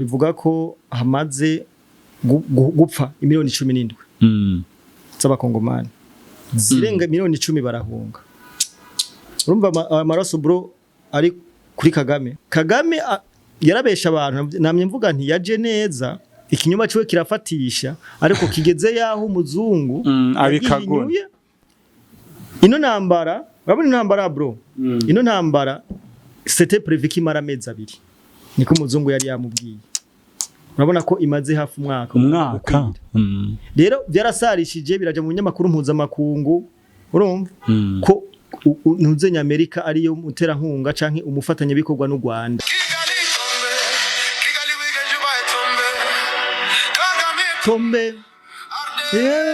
Ivuga ko hamaze gupfa imiliyoni 17 z'Abakongomani, zirenga miliyoni 10 barahunga. Urumva amaraso, bro, ari kuri Kagame. Kagame yarabesha abantu. Namye mvuga nti yaje neza, ikinyoma ciwe kirafatisha, ariko kigeze yaho umuzungu abikagura. Yagihinyuye. Ino ntambara, urabona ino ntambara, bro, ino ntambara c'était prévu ko imara amezi 2, niko umuzungu yari yamubwiye. Urabona ko imaze hafi umwaka. Umwaka. Rero byarasarishije, biraja mu binyamakuru mpuzamakungu, urumva ko ntuzenya Amerika ariyo muterankunga canke umufatanyabikorwa n'u Rwanda. Kigali tombe, Kigali weekend you buy tombe. Kagame Tombe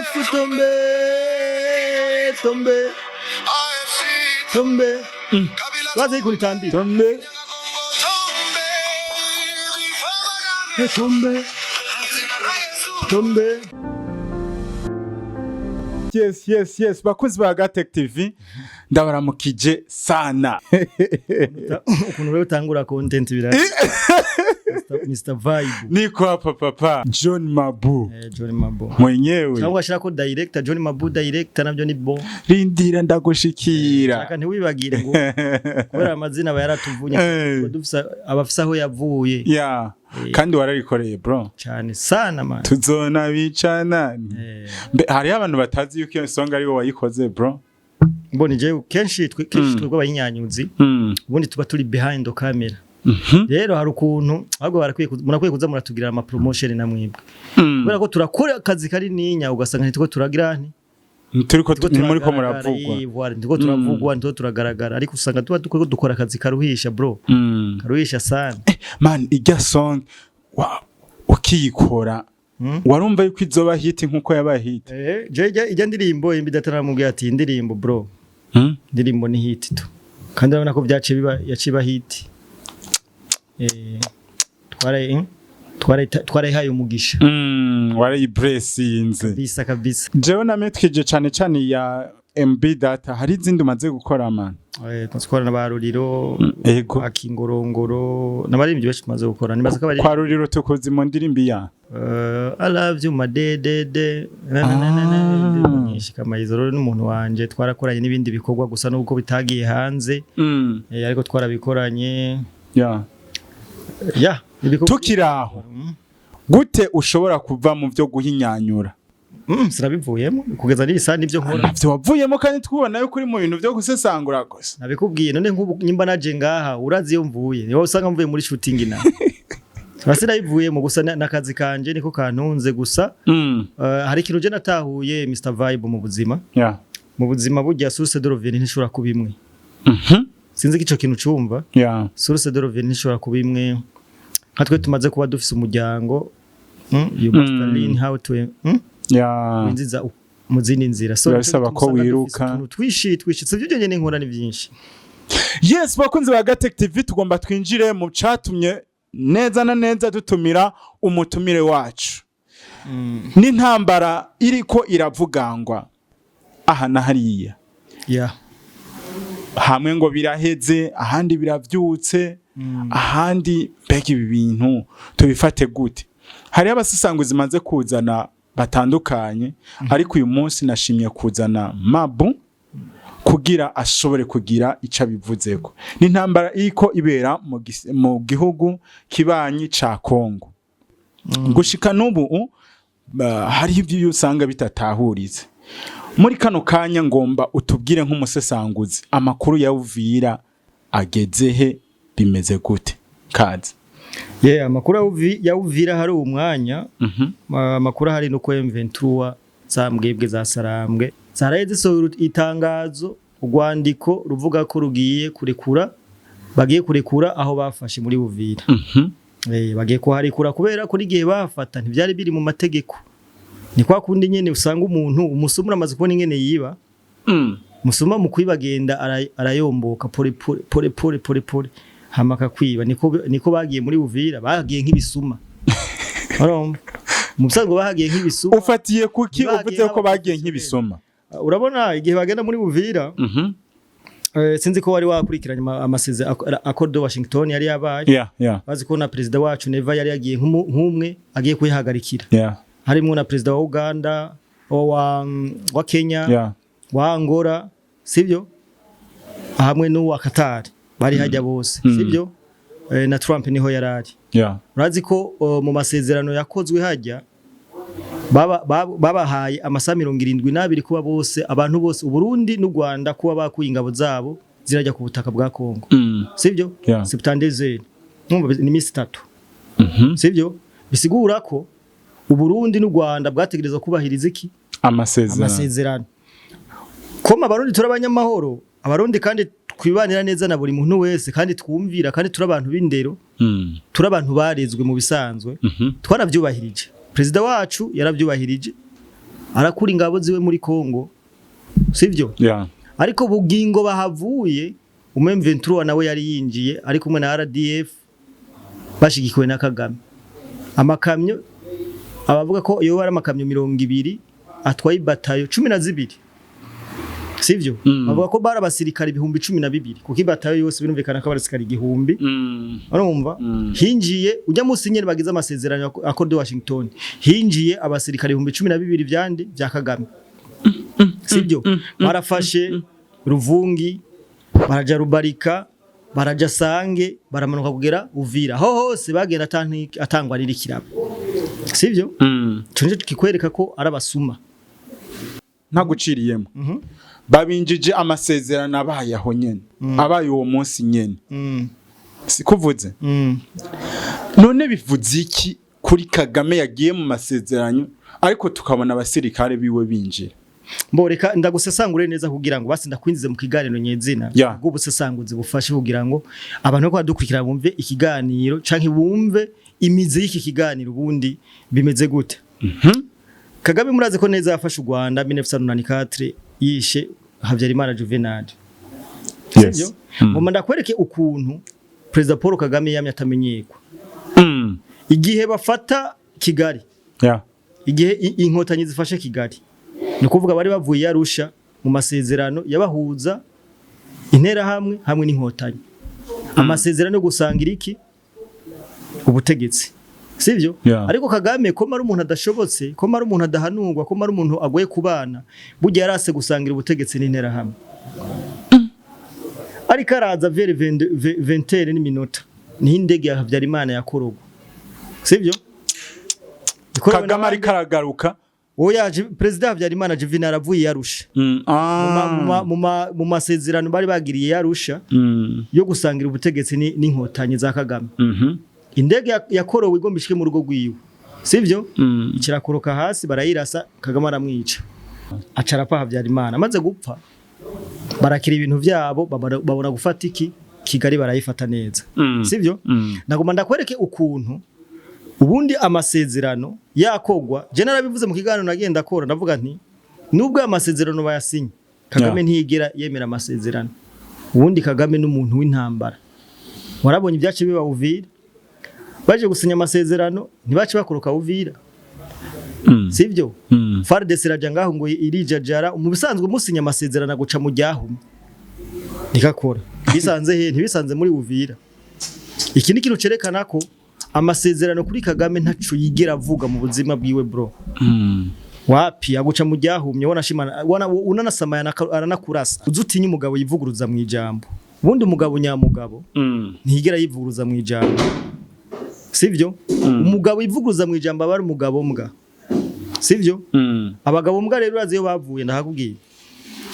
F tombe tombe AFC tombe. Kabila. Baze ikuri tambira. Tombe. Tombe. Tombe tombe. Yes, bakozi ba Gatech TV, ndabaramukije sana. Ukuntu rero utangura content bira Mr Vibe. Niko hapa, papa John Mabu. Eh, John Mabu. Mwenyewe. Cyangwa ashira ko director John Mabu, director nabyo ni bon. Rindira ndagushikira. Shaka ntiwibagire ngo kubera amazina aba yaratuvunye. Dufise abafise aho yavuye. Ya, kandi wararikoreye, bro. Cyane sana, man. Tuzona bicana. Mbe hariho abantu batazi yuko iyo song ari wowe wayikoze, bro. Mbona je kenshi twe kenshi twebwe abayinyanyuzi ubundi tuba turi behind the camera. Rero hari ukuntu ahubwo barakwiye murakwiye kuza muratugira ama promotion na mwebwe, kubera ko turakora akazi kari ninya, ugasanga ntitwo turagira nti Turiko ntitwo muri ko turagaragara, muravugwa. Voilà, ntitwo turavugwa, ntitwo turagaragara, ariko usanga tuba dukora akazi karuhisha, bro. Karuhisha sana. Man, irya song ukiyikora, warumva yuko izoba hit nkuko yabaye hit? Eh, je ijya ndirimbo imbi dataramubwiye ati indirimbo, bro, indirimbo ni hit tu, kandi urabona ko byaciye biba, yaciye iba hit. Twarayihaye umugisha. Warayiblessinze. Kabisa kabisa. Jewe nametwije cane cane ya MB Data. Hari izindi umaze gukora, man? Twakora na ba Ruriro. Akingorongoro n'abaririmbyi benshi tumaze gukora, nibaza ko abari Kwa Ruriro tukuzi mu ndirimbo ya I love you my de de de na na na na na. Indirimbo nyinshi. Kamayizo rero n'umuntu wanje twarakoranye n'ibindi bikorwa, gusa nubwo bitagiye hanze. Ariko twarabikoranye. Ya, ibikorwa. Tukiri aho, gute ushobora kuva mu byo guhinyanyura? Sinabivuyemo, kugeza n'isa nibyo nkora. Ntavyo wavuyemo, kandi twubona yuko uri mu bintu byo gusesangura gusa. Nabikubwiye none, nk'ubu nyimba naje ngaha, urazi iyo mvuye, niba usanga mvuye muri shooting na sinabivuyemo, gusa n'akazi kanje niko kantunze gusa. Hari ikintu je natahuye, Mr Vibe, mu buzima. Mu buzima burya source de revenu ntishobora kuba imwe. Sinzi ko ico kintu cumva. Source de revenu ntishobora kuba imwe. Nka twe tumaze kuba dufise umuryango, you must learn how to winjiza mu zindi nzira. So Birasaba nico ko gituma usanga wiruka. dufise utuntu twishi twishi, sivyo nyene nkora, ni byinshi. Yes, bakunzi ba Gatech TV, tugomba twinjire mu catumye neza na neza dutumira umutumire wacu. N'intambara iriko iravugangwa aha na hariya. Hamwe ngo biraheze, ahandi biravyutse, ahandi mbega ibi bintu tubifate gute? Hariho abasesanguzi zimaze kuzana batandukanye, ariko uyu munsi nashimye kuzana Mabu kugira ashobore kugira ico abivuzeko. Ni intambara iriko ibera mu gihugu kibanyi ca Kongo. Gushika n'ubu hariho ibyo usanga bitatahuritse. Muri kano kanya ngomba utubwire nk'umusesanguzi, amakuru ya Uvira ageze he? Bimeze gute? Kaze. Yeah, amakuru ya Uvira hari umwanya. Amakuru ahari nuko M23 za mbwebwe za Sarambwe zaraye zisohora itangazo, urwandiko ruvuga ko rugiye kurekura, bagiye kurekura aho bafashe muri Uvira. Bagiye kuharekura kubera ko n'igihe bafata ntibyari biri mu mategeko. Ni kwa kundi nyene usanga umuntu umusuma, uramaze kubona ingene yiba. Musuma mu kwiba agenda arayomboka pole pole pole pole pole pole, hama akakwiba. Niko bagiye muri Uvira, bagiye nk'ibisuma. Urumva, mu busanzwe bahagiye nk'ibisuma. Ufatiye kuki Bagiye uvuze ko bagiye nk'abaprofessionnel. nk'ibisuma? Urabona igihe bagenda muri Uvira, Sinzi ko wari wakurikiranye accord de Washington yari yabaye. Bazi ko na perezida wacu Neva yari yagiye nk'umwe agiye kuyihagarikira, harimo na perezida wa Uganda, wa Kenya, wa Angola, sibyo, hamwe n'uwa Qatar, bari hajya bose, sibyo? Na Trump niho yarari. Urazi ko mu masezerano yakozwe hajya babahaye amasaha 72 kuba bose, abantu bose, Uburundi n'u Rwanda, kuba bakuye ingabo zabo zirajya ku butaka bwa Kongo, sibyo? Yeah. 72, numva ni iminsi 3, sibyo? Bisigura ko Uburundi n'u Rwanda bwategerezwa kubahiriza iki? Amasezerano. Amasezerano. Koma Abarundi turi abanyamahoro, Abarundi kandi twibanira neza na buri muntu wese, kandi twumvira, kandi turi abantu b'indero, turi abantu barezwe mu bisanzwe. Twarabyubahirije, perezida wacu yarabyubahirije, arakura ingabo ziwe muri Kongo, sivyo? Yeah. Ariko bugingo bahavuye, M23 nawe yari yinjiye ari kumwe na RDF bashigikiwe na Kagame. Amakamyo, abavuga ko iyo bari amakamyo 20 atwaye ibatayo 12, sivyo? Bavuga ko bari abasirikare 12,000, kuko ibatayo yose birumvikana ko abasirikare 1000. Urumva, hinjiye ujya munsi nyene bagize amasezerano ya Accord de Washington, hinjiye abasirikare 12,000 vyandi vya Kagame, sibyo? Barafashe Ruvungi, baraja Rubarika, baraja Sange, baramanuka kugera Uvira. Ho hose bagenda atangwa n'irikirabo, sibyo? Ico nico kikwereka ko ari abasuma. Ntaguciriyemo, babinjije amasezerano abaye aho nyene, abaye uwo munsi nyene, sikuvuze? None bivuze iki kuri Kagame yagiye mu masezerano, ariko tukabona abasirikare biwe binjira? Mbo reka ndagusesangure neza kugira ngo basi ndakwinjize mu kiganiro nyezina bw'ubusesanguzi bufashe kugira ngo abantu ko badukurikira bumve ikiganiro canke bumve imizi y'iki kiganiro ubundi bimeze gute. Kagame murazi ko neza yafashe u Rwanda 1994 yishe Habyarimana Juvenal. Sibyo? Ngoma ndakwereke ukuntu Perezida Paul Kagame yamye atamenyekwa. Igihe bafata Kigali, igihe Inkotanyi zifashe Kigali, ni ukuvuga bari bavuye Arusha mu masezerano yabahuza Interahamwe hamwe n'Inkotanyi, amasezerano yo gusangira iki? Ubutegetsi, sibyo? Yeah. Ariko Kagame ko ari umuntu adashobotse, ko ari umuntu adahanurwa, ko ari umuntu agoye kubana, burya yarase gusangira ubutegetsi n'Interahamwe. Ariko araza vers 20 n'iminota, niho indege ya Habyarimana yakorogwa, sibyo? Ikorewe Kagame n'abandi. ariko aragaruka. Oya, Perezida Habyarimana Juvenal avuye Arusha mu masezerano bari bagiriye Yarusha yo gusangira ubutegetsi n'Inkotanyi za Kagame. Indege yakorowe igomba ishike mu rugo rwiwe, sivyo? Kirakoroka hasi, barayirasa, Kagame aramwica, aca arapfa. Habyarimana amaze gupfa, barakira ibintu vyabo, babona gufata iki? Kigali, barayifata neza, sivyo? Nagomba ndakwereke ukuntu ubundi amasezerano yakogwa. Je narabivuze mu kiganiro nagenda akora, ndavuga nti nubwo aya masezerano bayasinye, Kagame ntiyigera yemera amasezerano. Ubundi Kagame n'umuntu w'intambara. Warabonye ibyace biba Uvira, baje gusinya amasezerano ntibace bakoroka Uvira, sivyo? FARDC iraja ngaho ngo irijajara. Mu bisanzwe musinya amasezerano aguca mu ryahumye ntikakora. Bisanze he? Ntibisanze muri Uvira. Iki ni ikintu cerekana ko amasezerano kuri Kagame ntaco yigera avuga mu buzima bwiwe, bro. Wapi, aguca mu ryahumye, wanashimana wana unanasamaya aranakurasa. Uzi utinya umugabo yivuguruza mu ijambo. Ubundi umugabo nyamugabo ntiyigera yivuguruza mu ijambo, sivyo? Umugabo yivuguruza mu ijambo aba ari umugabo mbwa, sivyo? Abagabo mbwa rero urazi iyo bavuye? Ndahakubwiye,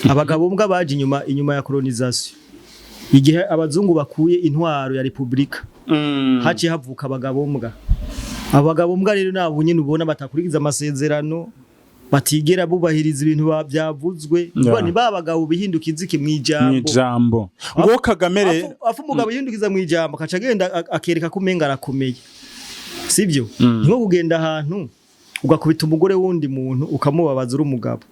abagabo mbwa baje inyuma ya colonisation, igihe abazungu bakuye intwaro ya republika, haciye havuka abagabo mbwa. Abagabo mbwa rero nabo nyine ubona batakurikiza amasezerano, batigera bubahiriza ibintu byavuzwe. Ni ba bagabo bihindukiza iki mu ijambo. Mw'ijambo ngo Kagame rero Afu umugabo yihindukiza mu ijambo akaca agenda akereka ko umenga arakomeye, sivyo? Ni nko kugenda ahantu ugakubita umugore w'undi muntu ukamubabaza uri umugabo,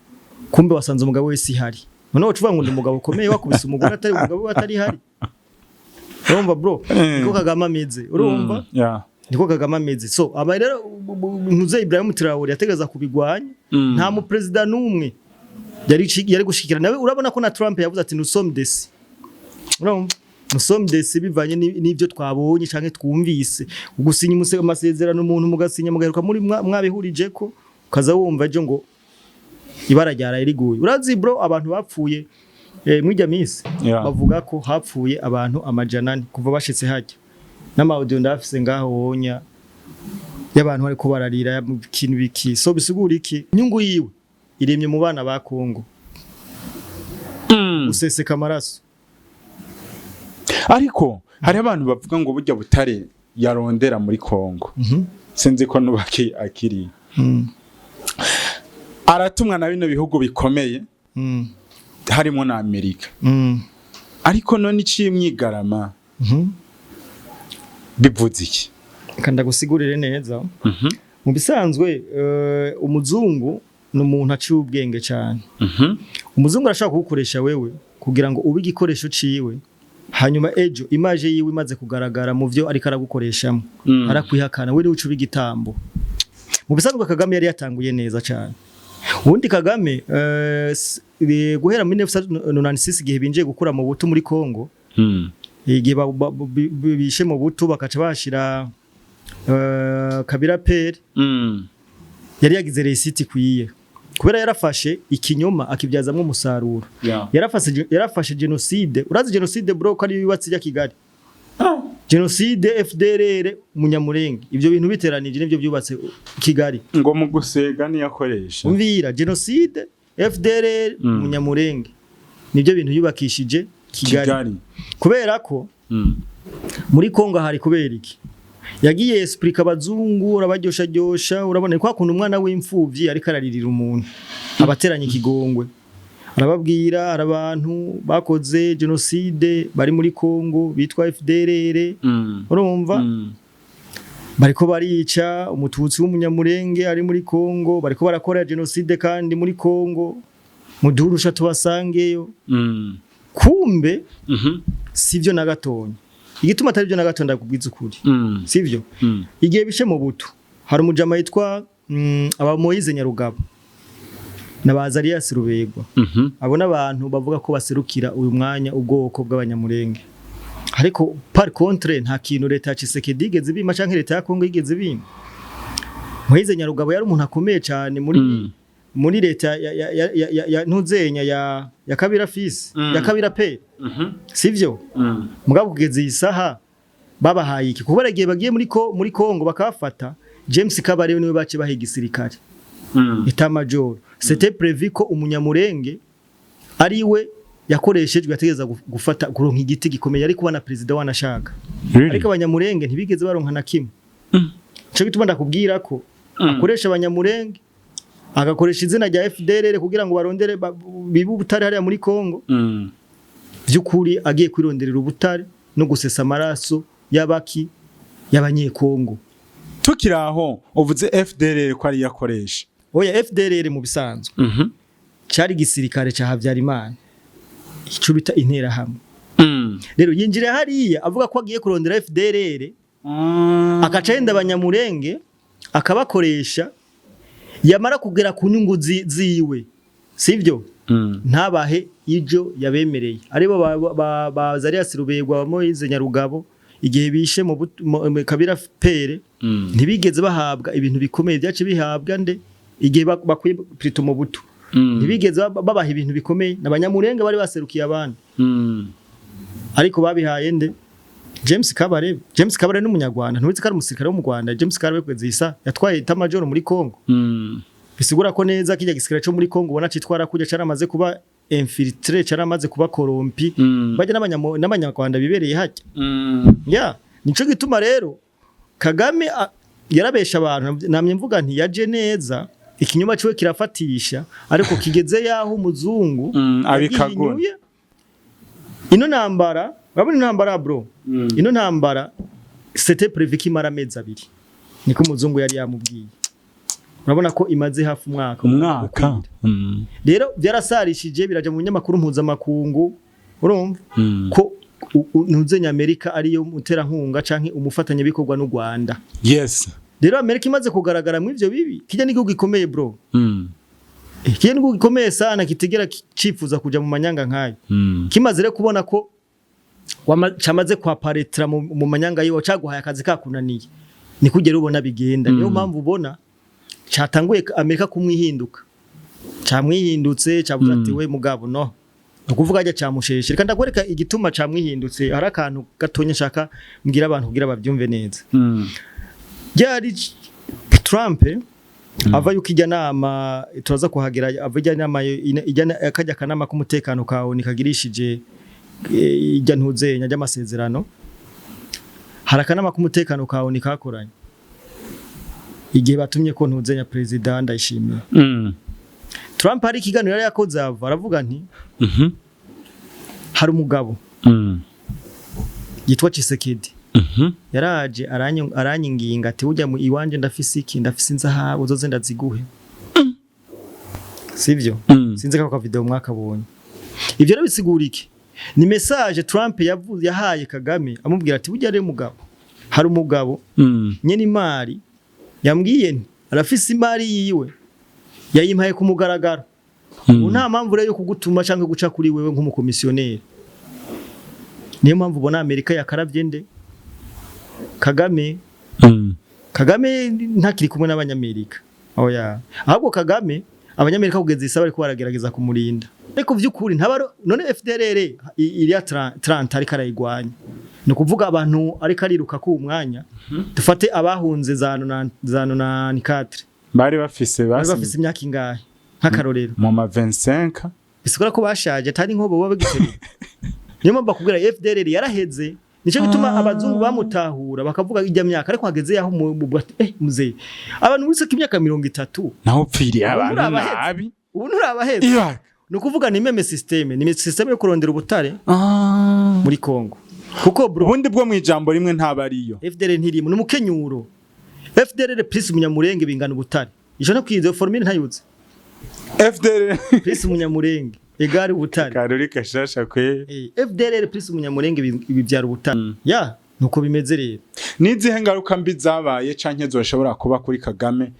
kumbe wasanze umugabo wese ihari. Noneho uca uvuga ngo ndi umugabo ukomeye, wakubise umugore atari umugabo we atari ihari. Urumva, bro? Niko Kagame ameze, urumva? Niko Kagame ameze. So aba rero ntuze Ibrahim Traore yategereza kubigwanya. Nta mu president n'umwe yari gushikira nawe. Urabona ko na Trump yavuze ati: "Nous sommes déçus." Urumva, nous sommes déçus bivanye n'ivyo twabonye canke twumvise. Gusinya amasezerano, umuntu mugasinya, mugaheruka muri mwabihurijeko, ukaza wumva ejo ngo ibara ryaraye riguye. Urazi bro, abantu bapfuye mw'ijya misi, bavuga ko hapfuye abantu 400 kuva bashitse hajya, n'ama audio ndafise ngaho wonya y'abantu bariko bararira mu kintu biki. So bisigura iki? Inyungu yiwe iremye mu bana ba Kongo, useseka amaraso. Ariko hari abantu bavuga ngo burya butare yarondera muri Kongo, sinzi ko nubaki akiri, aratumwa na bino bihugu bikomeye, harimo na Amerika. Ariko none iciye imyigarama, bivuze iki? Reka ndagusigurire neza. Mu bisanzwe, umuzungu ni umuntu aciye ubwenge cyane. Umuzungu arashobora kugukoresha wewe kugira ngo ube igikoresho ciwe, hanyuma ejo image yiwe imaze kugaragara mu vyo ariko aragukoreshamo, arakwihakana, we niwe uca uba igitambo. Mu bisanzwe Kagame yari yatanguye neza cyane. Ubundi Kagame, guhera muri 1996, igihe binjiye gukura Mobutu muri Congo, igihe bishe Mobutu, bakaca bashira Kabila père, yari yagize réussite ikwiye kubera yarafashe ikinyoma akibyazamwo umusaruro. Yarafashe génocide. Urazi génocide bro, ko ari yubatse ya Kigali? Génocide, FDLR, Munyamurenge, ivyo bintu biteranije nivyo byubatse Kigali. Ngo mu gusega niyakoresha. Umvira, génocide, FDLR, Munyamurenge, nivyo bintu yubakishije Kigali. Kigali. Kubera ko muri Kongo hari, kubera iki yagiye explique abazungu, urabaryoshya, urabona kwa kuntu umwana w'imfuvyi ariko araririra umuntu abateranye ikigongwe, arababwira hari abantu bakoze génocide bari muri Kongo bitwa FDLR. Urumva, bariko barica umututsi w'umunyamurenge ari muri Kongo, bariko barakora génocide kandi muri Kongo, mudurusha tubasangeyo. Kumbe sivyo na gatonya. Igituma atari byo na gato, ndakubwiza ukuri, sivyo. Igihe bishe Mobutu, hari umujama yitwa aba Moise Nyarugabo na ba Azarias Rubegwa. Abo n'abantu bavuga ko baserukira uyu mwanya ubwoko bw'abanyamurenge, ariko par contre nta kintu leta ya Tshisekedi yigeze bima canke leta ya Kongo yigeze bima. Moise Nyarugabo yari umuntu akomeye cyane muri muri leta ya ntuzenya ya Kabila fils, ya Kabila père, sivyo? Mugabo kugeza iyi saha babahaye iki? Kubera igihe bagiye muri Kongo bakafata James Kabarebe, niwe bace baha igisirikare, état-major. C'était prévu ko umunyamurenge ari we yakoreshejwe, yategeza gufata kuronka igiti gikomeye, ari kuba na president wanashaka. Really? Ariko abanyamurenge ntibigeze baronka na kimwe. Nico gituma ndakubwira ko akoresha abanyamurenge, agakoresha izina rya FDLR kugira ngo barondere bibe ubutare hariya muri Kongo. By'ukuri agiye kwironderera ubutare no gusesa amaraso y'abaki, y'abanyekongo. Tukiri aho, uvuze FDLR ko ari yakoresha. Oya, FDLR mu bisanzwe cari igisirikare ca Habyarimana, ico bita interahamwe. Rero yinjira hariya avuga ko agiye kurondera FDLR, akaca yenda abanyamurenge akabakoresha, yamara kugera ku nyungu ziwe, sivyo, ntabahe ibyo yabemereye. Aribo ba Azarias Rubegwa, ba Moise Nyarugabo, igihe bishe mu Kabila père, ntibigeze bahabwa ibintu bikomeye. Byace bihabwa nde? Igihe bakwiye plutôt Mobutu, ntibigeze babaha ibintu bikomeye n'abanyamurenge bari baserukiye abandi. Ariko babihaye nde? James Kabarebe. James Kabarebe ni umunyarwanda, ntuzi ko ari umusirikare wo mu Rwanda? James Kabarebe kugeza isa yatwaye état-major muri Congo. Bisigura ko neza kijya gisirikare cyo muri Congo ubona citwara kujya caramaze kuba infiltré, caramaze kuba corrompu, bajya n'abanyarwanda bibereye hajya. Ya, nico gituma rero Kagame yarabesha abantu. Namye mvuga nti yaje neza, ikinyoma ciwe kirafatisha, ariko kigeze yaho umuzungu abikagura. yagihinyuye. Ino ntambara, urabona intambara bro, ino ntambara c'était prévu ko imara amezi 2, niko umuzungu yari yamubwiye. Urabona ko imaze hafi umwaka. Umwaka. Rero byarasarishije, biraja mu binyamakuru mpuzamakungu, urumva ko ntuzenya Amerika ariyo muterankunga canke umufatanyabikorwa n'u Rwanda. Rero Amerika imaze kugaragara mu ivyo bibi, kijya n'igihugu gikomeye bro. Kijya n'igihugu gikomeye sana kitigera cifuza kuja mu manyanga nkayo. Kimaze rero kubona ko Camaze kwaparetera mu manyanga yiwe, caguhaye akazi kakunaniye, ni kugera ubona bigenda. Niyo mpamvu ubona catanguye Amerika kumwihinduka, camwihindutse, cavuze ati: "We mugabo, no ukuvuga ajya camusheshe." Reka ndakwereka igituma camwihindutse. Hari akantu gatonya nshaka mbwira abantu kugira bavyumve neza. Ryari Trump ava yuko ijya nama, turaza kuhagera, ava ijya nama, ijya kajya kanama k'umutekano kawe nikagirishije ijya ntuzenya ry'amasezerano. Hari akanama k'umutekano kawe nikakoranye igihe batumye ko ntuzenya perezida Ndayishimiye. Trump hari ikiganiro yari yakoze, ava aravuga nti: "Hari umugabo yitwa Tshisekedi, yaraje aranyinginga ati: 'Ujya mu iwanje, ndafise iki, ndafise inzahabu, uzoze ndaziguhe.'" Sivyo? Sinzi ko video mwakabonye. Ivyo rero bisigura iki? Ni message Trump yavuze, yahaye Kagame, amubwira ati: "Burya rero mugabo, hari umugabo nyene imari yambwiye nti arafise imari yiwe, yayimpaye ku mugaragaro. Ubu nta mpamvu rero yo kugutuma cyangwa guca kuri wewe nk'umukomisiyoneri." Niyo mpamvu ubona Amerika yakaravye nde? Kagame. Kagame ntakiri kumwe n'Abanyamerika, oya. Ahubwo Kagame, Abanyamerika kugeza isa bariko baragerageza kumurinda, ariko vy'ukuri ntabaro. None FDLR iriya 30 ariko arayigwanya, ni ukuvuga abantu ariko ariruka ku mwanya. Dufate abahunze za 94, bari bafise bari basi bafise imyaka ingahe, nk'akarorero? Mu ma 25. Bisigura ko bashaje, atari nkobo baba bagiteruye. Niyo mpamvu bakubwira FDLR yaraheze. Nico gituma abazungu bamutahura, bakavuga ijya myaka ariko hageze yaho muzeye abantu uretse ko imyaka 30 naho upfiriye Ubu abantu nturabaheze. nabi. Ubu nturabaheze. Iya. Ni ukuvuga ni même système, ni système yo kurondera ubutare muri Congo, kuko bro, Ubundi bwo mu ijambo rimwe ntaba ariyo. FDLR ntirimo, ni umukenyuro. FDLR plus Umunyamurenge bingana ubutare. Ico no kwizo formule ntayuze. FDL Plus Umunyamurenge égale ubutare. Karuri kashasha kwe. FDLR plus Umunyamurenge bibyara ubutare, ya nuko bimeze rero. Nizihe ngaruka mbi zabaye canke zoshobora kuba kuri Kagame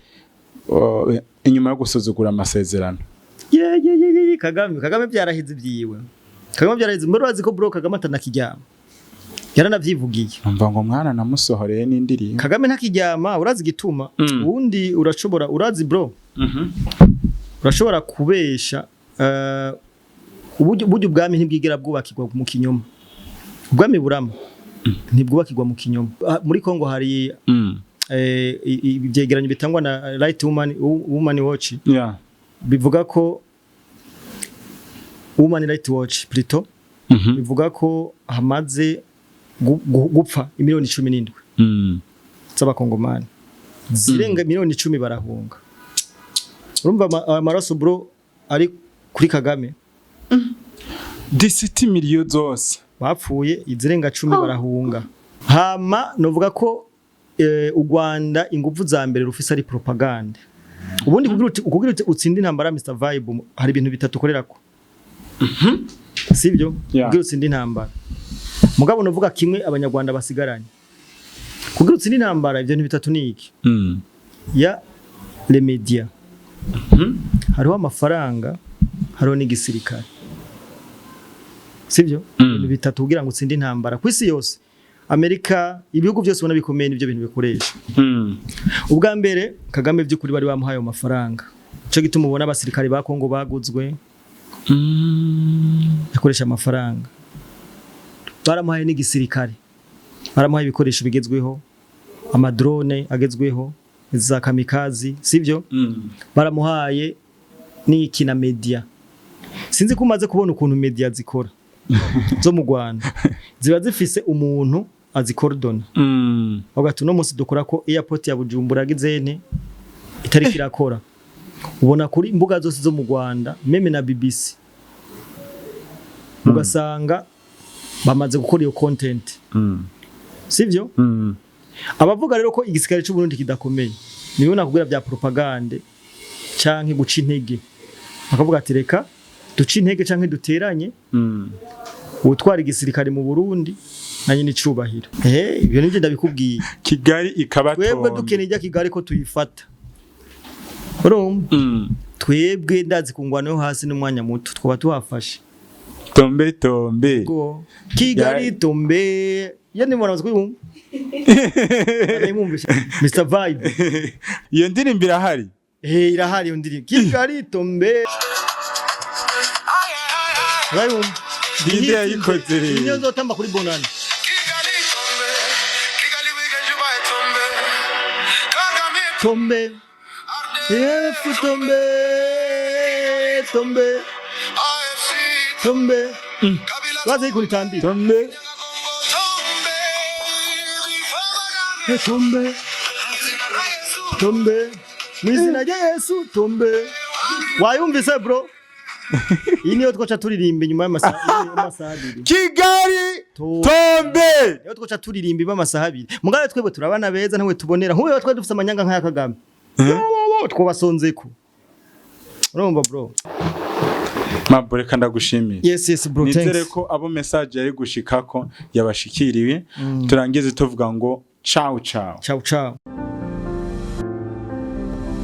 inyuma yo gusuzugura amasezerano? Ye ye ye ye, Kagame byarahize ibyiwe. Kagame byarahize. Mbere urazi ko bro, Kagame atanakiryama, yaranavyivugiye. Numva ngo mwana namusohoreye n'indirimbo. Kagame ntakiryama. Urazi igituma? Ubundi urashobora, urazi bro, urashobora kubesha uburyo ubwami ntibwigera bwubakirwa mu kinyoma. Ubwami burama ntibwubakirwa mu kinyoma. Ah, muri Kongo hari ibyegeranyo bitangwa na Right Woman Watch, bivuga ko, Woman Right Watch plutôt, bivuga ko hamaze gupfa imiliyoni 17 z'Abakongomani, zirenga miliyoni 10 barahunga. Urumva amaraso bro ari kuri Kagame. 17 miliyo zose. Bapfuye, izirenga 10 barahunga. Hama novuga ko u Rwanda ingufu za mbere rufise ari propaganda. Ubundi kugira uti utsinde intambara, Mr Vibe, hari ibintu bitatu ukorerako, sibyo? Kugira utsinde intambara, mugabo novuga kimwe Abanyarwanda basigaranye kugira utsinde intambara, ivyo bintu bitatu ni iki? Ya les médias, hariho amafaranga, hariho n'igisirikare, sibyo? Ibintu bitatu kugira ngo utsinde intambara ku isi yose, Amerika, ibihugu byose ubona bikomeye, nibyo bintu bikoresha. Ubwa mbere, Kagame by'ukuri bari bamuhaye ayo mafaranga. Cyo gituma ubona abasirikare ba Kongo baguzwe, yakoresha amafaranga. Baramuhaye n'igisirikare, baramuhaye ibikoresho bigezweho, amadrone agezweho, za kamikazi, sibyo? Baramuhaye n'iki na media. Sinzi ko umaze kubona ukuntu media zikora zo mu Rwanda, ziba zifise umuntu azikordona. Avuga ati: "Uno munsi dukora ko airport ya Bujumbura gizene itariki irakora." Ubona kuri imbuga zose zo mu Rwanda, même na BBC, ugasanga bamaze gukora iyo content, sivyo? Abavuga rero ko igisirikare cy'u Burundi kidakomeye, nibo nakubwira bya propagande canke guca intege, bakavuga ati: "Reka duce intege canke duteranye utwara igisirikare mu Burundi na nyine icubahiro." Ibyo nivyo ndabikubwiye. Kigali ikabatonda. Twebwe dukeneye ijya Kigali ko tuyifata, urumva? Twebwe ndazi ku ngwano yo hasi n'umwanya muto twaba tuhafashe. Tombe tombe. Go. Kigali tombe. Yani mwana kuyumva. Arayumvisha. Mr Vibe. Iyo ndirimbo irahari? Eh, irahari iyo ndirimbo. Kigali tombe. Urayumva? Ninde yayikoze rero? Niyo nzotamba kuri Bonani. Kigali tombe, Kigali weekend tombe. Kagame Tombe. Yefu tombe. Tombe. AFC Tombe. Kabila Baze kunitambira. Tombe. Tombe. Eh, tombe. Tombe. Mwizina rya Yesu tombe. Wayumvise, bro? Iyi niyo twoca turirimba inyuma y'amasaha 2. Kigali Tombe. tombe. Niyo twoca turirimba iba amasaha 2. Mugabe twebwe turabana beza, ntawe tubonera. Nk'ubu twari dufise amanyanga nk'aya Kagame. Twobasonzeko. Urumva, bro? Mabo, reka ndagushimiye. Yes, bro, Nizere thanks. ko abo message yari gushikako yabashikiriwe. Turangize tuvuga ngo ciao ciao. Ciao ciao.